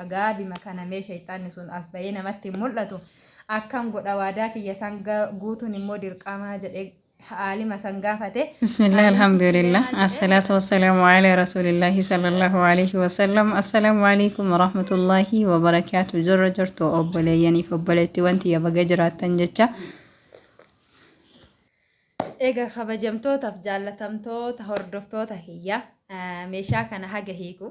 jechuudha. Gaabima kana mee shayxaanni sun as bahee namatti hin mul'atu. Akkam godha waadaa kiyya san guutuun immoo dirqamaa jedhee aalima san gaafate. Bismillah, Aalimtichi illee alhamdulillah, maal jedheen assalatu jedhan? wassalamu ala rasulillahi sallallahu alaihi wasallam. Assalamu alaikum warahmatullahi wabarakatuh. Jirra jirtu obboleeyyaniif obboleettiiwwan tiyya baga jiraattan jecha. Egaa kabajamtootaaf jaallatamtoota hordoftoota kiyya meeshaa kana haga hiiku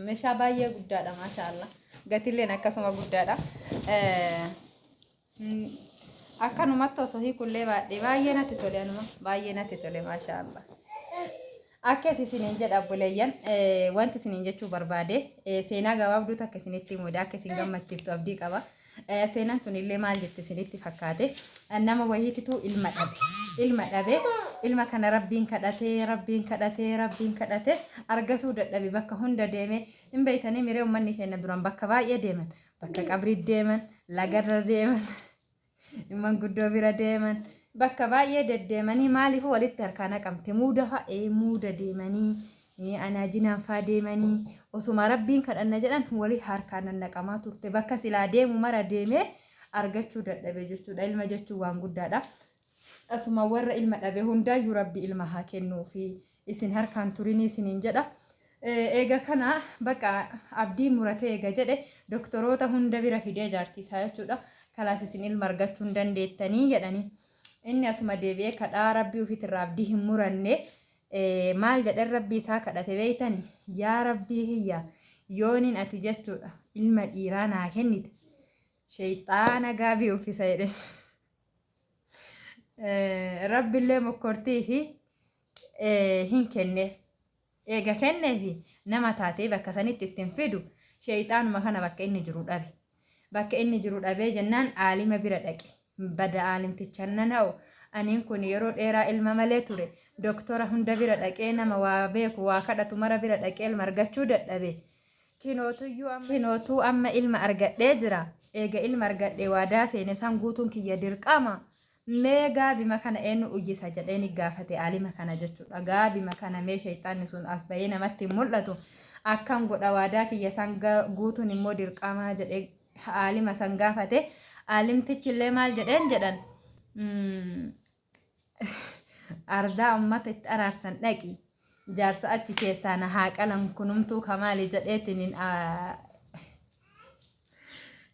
meeshaa baay'ee guddaadha maashaallah gatilleen akkasuma guddaadha. Akkanumatti osoo hiikullee baadhee baay'ee natti tole anuma baay'ee natti tole maashaallah. Akkas isiniin jedha obboleeyyan wanti isiniin jechuu barbaade seenaa gabaabduu takka isinitti himuudha akka isin gammachiiftu abdii qaba. Seenaan tun illee maal jetti isinitti fakkaate nama wayiititu ilma dhabe. Ilma dhabe ilma kana rabbiin kadhatee rabbiin kadhatee rabbiin kadhatee argatuu dadhabe bakka hunda deeme hin beeytanii miree uummanni keenya duran bakka baay'ee deeman bakka qabrii deeman lagarra deeman. Manguddoo bira deeman bakka baay'ee deddeemanii maaliif walitti harkaa naqamte muuda fa'a muuda deemanii anaajinaan faa deemanii osuma rabbiin kadhanna jedhan wali harkaa nannaqamaa turte bakka silaa deemu mara deemee argachuu dadhabe jechuudha ilma jechuun waan guddaadha. Asuma warra ilma dhabe hundaayyuu rabbi ilma haa kennuufi isin harkaan turinii isiniin jedha. Eega kana bakka abdii muratee eega jedhe doktoroota hunda bira fidee jaartii isaa jechuudha. Kalaas isin ilma argachuu hin dandeettanii jedhanii. Inni asuma deebi'ee kadhaa rabbii ofiitirraa abdii hin muranne maal jedhan rabbii isaa kadhate beeytani yaa rabbii kiyya yooniin ati jechuudha ilma dhiiraa naa kennite sheeyxaana gaabii uffisa jedhe. Rabbillee mokkortii fi hin kenneef. Eega kenneefi nama taatee bakka sanitti itti hin fidu sheeyxaanuma kana bakka inni jiru dhabe. Bakka inni jiru dhabee jennaan aalima bira dhaqe. Bada aalimtichan nana'u aniin kun yeroo dheeraa ilma malee ture. Doktora hunda bira dhaqee nama waa beeku waa kadhatu mara bira dhaqee ilma argachuu dadhabe. Kinootuu amma ilma argadhee jira. Eega ilma argadhee waadaa seene san guutuun kiyya dirqama. Mee gaabima kana eenyu uyyisa jedhee ni gaafate aalima kana jechuudha. Gaabima kana mee shayxaanni sun as bahee namatti hin mul'atu. Akkam godha waadaa kiyya san guutuun immoo dirqamaa jedhee aalima san gaafate. Aalimtichi illee maal jedheen jedhan. Ardaa ummata itti araarsan dhaqi. Jaarsa achi keessaa na haa qalan kunumtuu kamaali jedheetiniin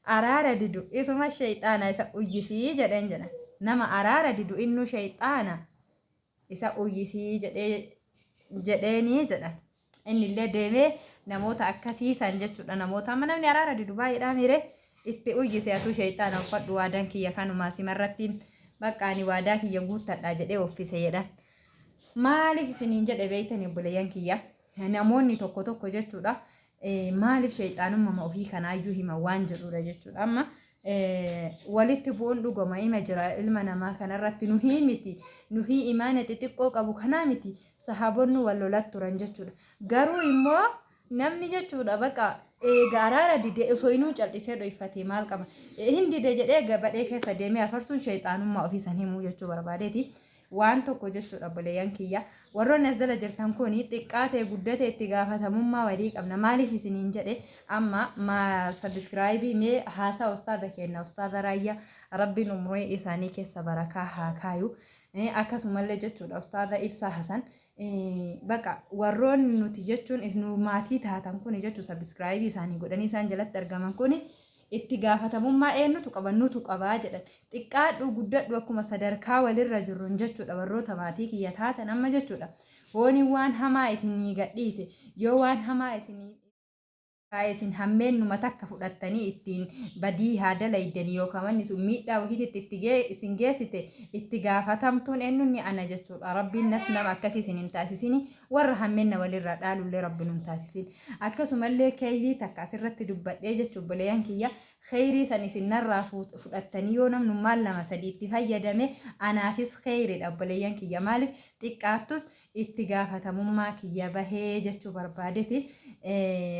araara didu isuma sheyxaana isa uyyisii jedheen jedhan. Nama araara didu innuu sheyxaana isa uyyisii jedhee jedheenii jedhan. Innillee deemee namoota akkasii san jechuudha. Namoota amma namni araara didu baay'eedhaa miire itti uyyise atuu sheeyxaana uffadhu waadaan kiyya kanumaa simarrattiin bakka ani waadaa kiyya guuttadha jedhee uffise jedhan. Maaliif isiniin jedhe beeytanii obboleeyyan kiyya namoonni tokko tokko jechuudha maaliif sheeyxaanummaa ofii kanaayyuu hima waan jedhudha jechuudha. Amma walitti bu'uun dhuguma ima jira ilma namaa kanarratti nuhii miti nuhii imaana xixiqqoo qabu kanaa miti sahaabonni wal lolat turan jechuudha. Garuu immoo namni jechuudha baqa eega araara dide osoo inuu cal'isee dhoyfatee maal qaba? Hin dide jedhee gabadhee keessa deemee afarsuun shayxaanummaa ofii san himuu jechuu barbaadeeti. Waan tokko jechuudha obboleeyyan kiyya. Warroonni as jala jirtan kun xiqqaa ta'e guddate itti gaafatamummaa walii qabna. Maaliif isiniin jedhe amma ma sabiskiraayibii mee haasaa ustaaza keenna ustaaza raayyaa rabbiin umurii isaanii keessa barakaa haa kaayu. Akkasumallee jechuudha ustaaza Ibsaa Hasan baqa warroonni nuti jechuun nu maatii taatan kuni jechuun sabiskiraayibii isaanii godhanii isaan jalatti argaman kuni itti gaafatamummaa eenyutu qaba nutu qabaa jedhan xiqqaadhu guddadhu akkuma sadarkaa walirra jirruun jechuudha warroota maatii kiyya taatan amma jechuudha hooniin waan hamaa isinii gadhiise yoo waan hamaa isinii isin hammeennuma takka fudhattanii ittiin badii haa dalaydanii yookaan wanni sun miidhaa wahiititti itti isin geessite itti gaafatamtuun eenyuun ana jechuudha. Rabbiin nas nama akkasii isin hin taasisini warra hammeenna walirraa dhaalullee rabbiin hin taasisin. Akkasumallee keeyrii takka asirratti dubbadhee jechuun obboleeyyan kiyya keeyrii san isin narraa fudhattanii yoo namnummaan lama sadii itti fayyadame anaafis keeyriidha obboleeyyan kiyya maaliif xiqqaattus itti gaafatamummaa kiyya bahee jechuu barbaadeti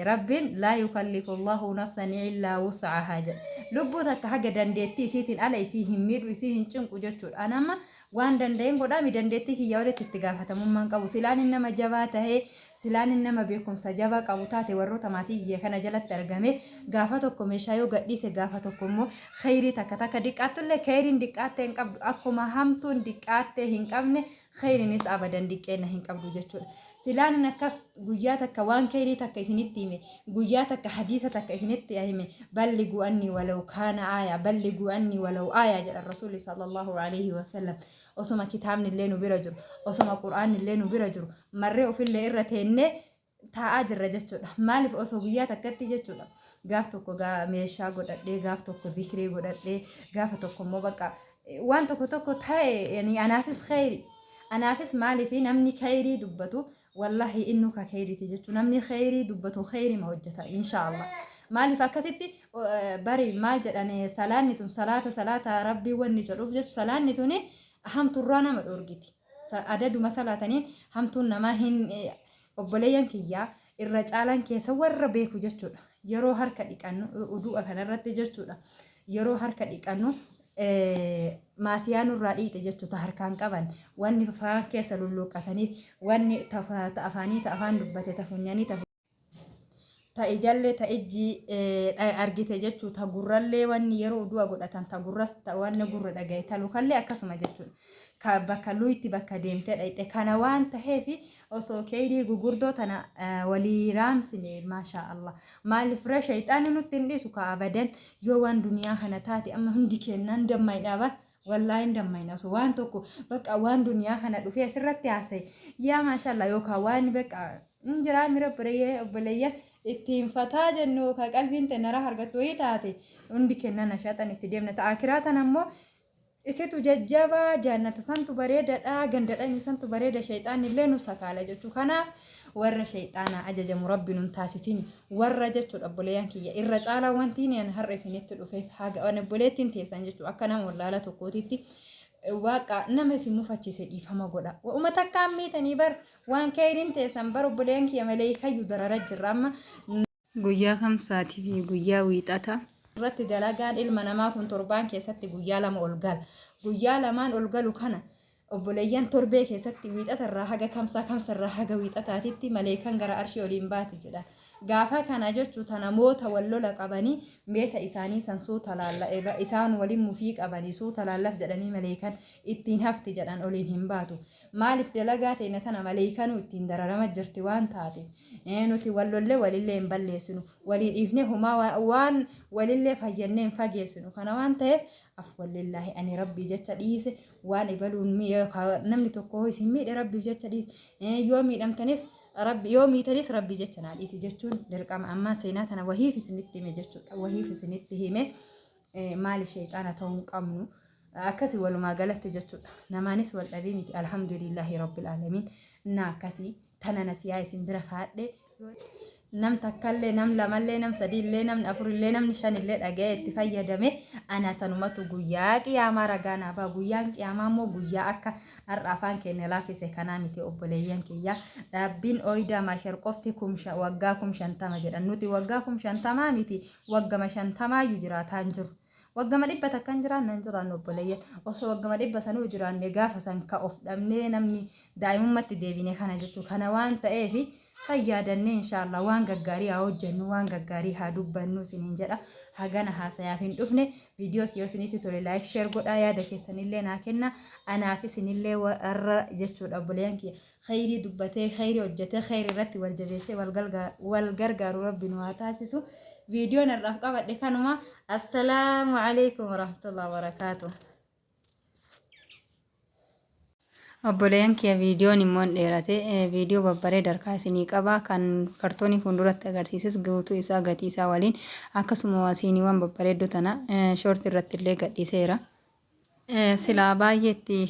rabbiin laa yukallifullahu nafsan illaa wus'ahaa jedha lubbuu takka haga dandeettii isiitiin ala isii hin miidhu isii hin cinqu jechuudha an amma waan danda'een godhaami dandeettii kiyya walitti itti gaafatamummaan qabu silaan inni nama jabaa tahee Silaan inni nama beekumsa jabaa qabu taate warroota maatii kiyya kana jalatti argame gaafa tokko meeshaa yoo gadhiise gaafa tokko immoo kheyrii takka takka diqqaattullee kheyriin diqqaattee hin qabdu akkuma hamtuun diqqaattee hin qabne kheyriinis abadan diqqeenna hin qabdu jechuudha. Silaan inni akkas guyyaa takka waan kheyrii takka isinitti hime guyyaa takka hadiisa takka isinitti hime balliguu anni walaw kaana aaya balliguu anni walaw aaya jedha rasuulli sallallahu alaihi wasallam. Osoma kitaabni illee nu bira jiru osoma qur'aanni illee nu bira jiru marree ofillee irra teennee taa'aa jirra jechuudha. Maaliif osoo guyyaa takkatti jechuudha. Gaaf tokko meeshaa godhadhee gaaf tokko zikrii godhadhee gaafa tokko immoo bakka waan tokko tokko ta'e yani anaafis kheyri. Anaafis maaliif namni kheyrii dubbatu wallahi innu ka kheyriiti jechuudha. Namni kheyrii dubbatu kheyrima hojjeta inshaallah. Maaliif akkasitti bari maal jedhan salaanni tun salaata salaata rabbii wanni jedhuuf jechu salaanni tuni hamturraa nama dhorgiti. Adaduma salaataniin hamtuun namaa hin obboleeyyan kiyyaa irra caalaan keessa warra beeku jechuudha. Yeroo harka dhiqannu udu'a kanarratti jechuudha. Yeroo harka dhiqannu maasiyaa nurraa dhiite jechuudha harkaan qaban wanni afaan keessa lulluuqqataniif wanni ta afaanii ta afaan dubbate ta funyanii ta ta ijallee ta ijji argite jechuu ta gurrallee wanni yeroo du'a godhatan ta gurras ta wanni gurra dhagaye ta lukallee akkasuma jechuudha. Ka bakka luyti bakka deemtee dhayxe kana waan taheef osoo keeyrii gugurdoo tana walii raamsine maashaa Allah. Maaliif ree shayxaanni nutti hin dhiisu ka abadan yoo waan duniyaa kana taate amma hundi kennaan dammaydhaa bar wallaahi hin dammayna osoo waan tokko bakka waan duniyaa kana dhufee asirratti haasaye yaa maashaallah yookaan waan bakka hin jiraa mira obboleeyyan ittiin fataa jennu yookaan qalbiin teenna raha argattu wayii taate hundi kenna nashaxan itti deemna ta'a akiraa tana immoo isitu jajjabaa jaannata santu bareedadha ganda dhaynu santu bareeda shayxaanni illee nu sakaala jechuu kanaaf warra shayxaanaa ajajamu rabbi nun taasisini warra jechuudha obboleeyyan kiyya irra caalaa wanti ani har'a isinitti dhufeef haga ani obboleettiin teessan jechuu akka nama wallaala tokkootitti waaqa nama isin mufachiise dhiifama godha waa'uma takkaan miitanii bar waan keeyriin teessan bar obboleeyyan kiyya malee kayyu darara jirra amma. Guyyaa Kamsaatii fi guyyaa Wiixata. Irratti dalagaan ilma namaa kun torbaan keessatti guyyaa lama ol gala. Guyyaa lamaan ol galu kana obboleeyyan torbee keessatti wiixata irraa haga kamsaa kamsa irraa haga wiixataatitti maleekan gara arshii oliin baati jedha. Gaafa kana jechuu ta namoota wal lola qabanii meeta isaanii san suuta laalla isaan waliin mufii qabanii suuta laallaf jedhanii maleekan ittiin hafti jedhan oliin hin baatu. Maaliif dalagaa teenya tana maleeykanuu ittiin dararama jirti waan taate. Nuti wal lollee walillee hin balleessinu. Walii dhiifnee homaa waan walillee fayyannee hin fageessinu. Kana waan ta'eef afwallillaahi ani rabbii jecha dhiise waan ebaluun namni tokko isin miidhe rabbiif jecha dhiise. Yoo miidhamtanis rabbi yoo miitanis rabbii jecha naa dhiisi jechuun dirqama. Ammaa seenaa tana wahiif isinitti hime jechuudha. Wahiif isinitti hime maaliif sheexaana ta'uu hin qabnu. Akkasi walumaa galatti jechuudha. Namaanis wal dhabee miti alhamdulillahi rabbil aalamiin. Na akkasii tana nasiyaa isin bira kaadhe. Nam takkallee nam lamallee nam sadiillee namni afurillee namni shanillee dhaga'ee itti fayyadame ana tanumatu guyyaa qiyaamaa ragaa naa ba'a. Guyyaan qiyaamaa immoo guyyaa akka har'a afaan keenya laaffise kanaa miti obboleeyyan kiyya. Dhaabbiin ooydaa maashar qofti waggaa 50,000 jedhan. Nuti waggaa 50,000 miti waggama 50-yyuu jiraataa hin jirru. Waggama 100 hin jiraanne hin jiraannu obboleeyyan. Osoo waggama 100 sanuu jiraanne gaafa san ka of dhabnee namni daa'imummatti deebine kana jechuu kana waan ta'eef san yaadannee inshaallah waan gaggaarii haa hojjennu waan gaggaarii haa dubbannu isiniin jedha. Hagana haasayaaf hin dhufne viidiyoo kiyya isinitti tole like share godhaa yaada keessanillee naa kenna anaaf isinillee warra jechuudha obboleeyyan kiyya kheyrii dubbatee kheyrii hojjetee kheyrii irratti wal jabeessee wal gargaaru rabbi nu haa taasisu. Viidiyoon har'aaf qabadhe kanuma. Assalaamu alaikum warahmatullahi wabarakaatuh. Obboleeyyan kiyya viidiyoon immoo hin dheerate viidiyoo babbareeda harkaa isinii qaba kan kartoonii fuulduratti agarsiises guutuu isaa gatii isaa waliin akkasuma siiniiwwan babbareeddoo tana shoortii irratti illee gadhiiseera. Silaa baay'ee itti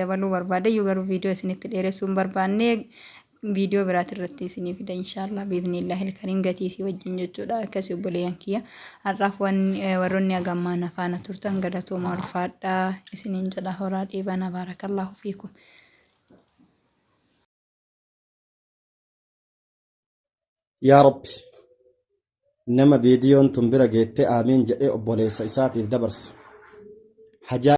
dabaluu barbaade iyyuu garuu viidiyoo isinitti dheeressuu hin barbaanne viidiyoo biraati irratti isinii fida inshaallah biiznillaahi ilkariim gatii isii wajjin jechuudha. Akkasii obboleeyyan kiyya har'aaf warroonni hagammaa na faana turtan galatooma ulfaadhaa isiniin jedha horaa dheebana baarakallaahu fiikum. Yaa Rabbi nama viidiyoon tun bira geettee aamiin jedhee obboleessa isaatiif dabarse. Hajaa